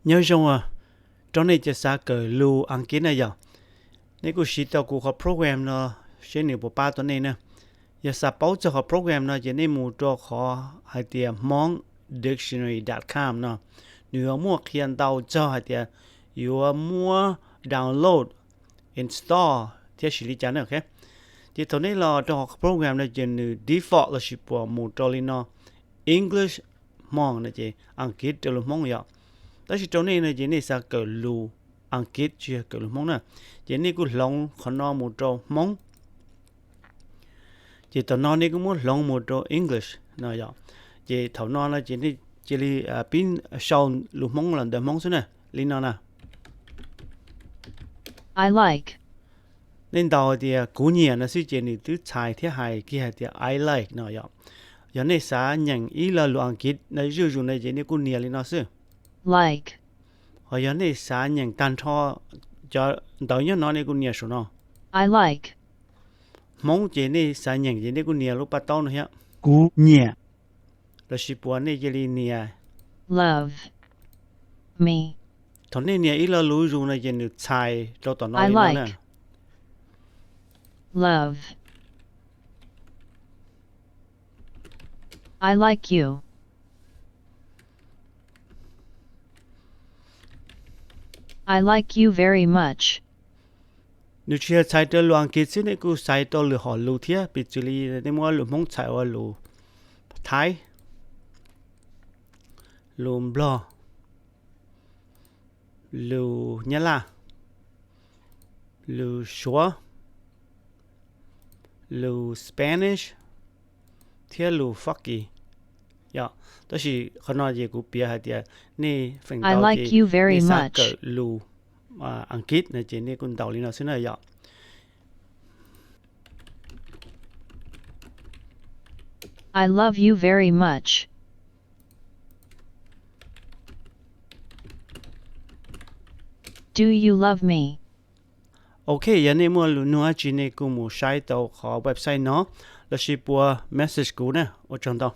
Nyob zoo, rau nej cov xav kawm lus Askiv na yom, nej kuj siv tau kuv qhov program no, seb nws puas pab tau nej na. Yog xav paub txog qhov program no ces nej mus rau qhov hais tias Hmong Dictionary dot com no, nws yuav muaj qhia ntau txog hais tias yuav muab download, install thiab sis li cas na. Ces thaum nej los rau qhov program no ces nws default lossis puas mus rau li no: English Hmong no ces Askiv rau lus Hmoob yom. Tab sis rau nej no ces nej xav kawm lus Askiv tsis yog kawm lus Hmoob na, ces nej kuj hloov qhov no mus rau Hmoob. Ces thaum no nej kuj muab hloov mus rau English no yom. Ces thaum no no ces nej cia li pib sau lus Hmoob los ntawv Hmoob xwb na, li no na. I like. Nej ntaus tias kuv nyiam no xwb ces nws twb txhais thiab hais kiag hais tias I like no yom. Yog nej xav nyeem ib lo lus Askiv na zuj zus no ces nej kuj nias li no xwb. Like. Ho yog nej xav nyeem tag nrho cov ntawv nyob no nej kuj nias saum no. I like. Hmoob ces nej xav nyeem ces nej kuj nias lub paj taub no thiab. Kuv nyiam. Lossis puas nej cia li nias love me. Thaum nej nias ib lo lus zuj zus no ces nws txhais rau tom no li no na. Love. I like you. I like you very much. Nws tsis yog txhais rau lus Askiv xwb, nej kuj xaiv rau lwm hom lus thiab, piv txwv li nej muab lus Hmoob txhais ua lus Thaib, lus Nplog, lus Nyab Laj, lus Suav, lus Spanish, thiab lus Fab Kis yom. Tab sis qhov no ces kuv piav hais tias nej feem ntau ces nej xav kawm lus Askiv no ces nej kuj ntaus li no xwb na yom. I love you very much. Do you love me? Ok, yog nej muaj lus nug dab tsi nej kuj mus saib tau qhov website no lossis puas message kuv na. Ua tsaug ntau.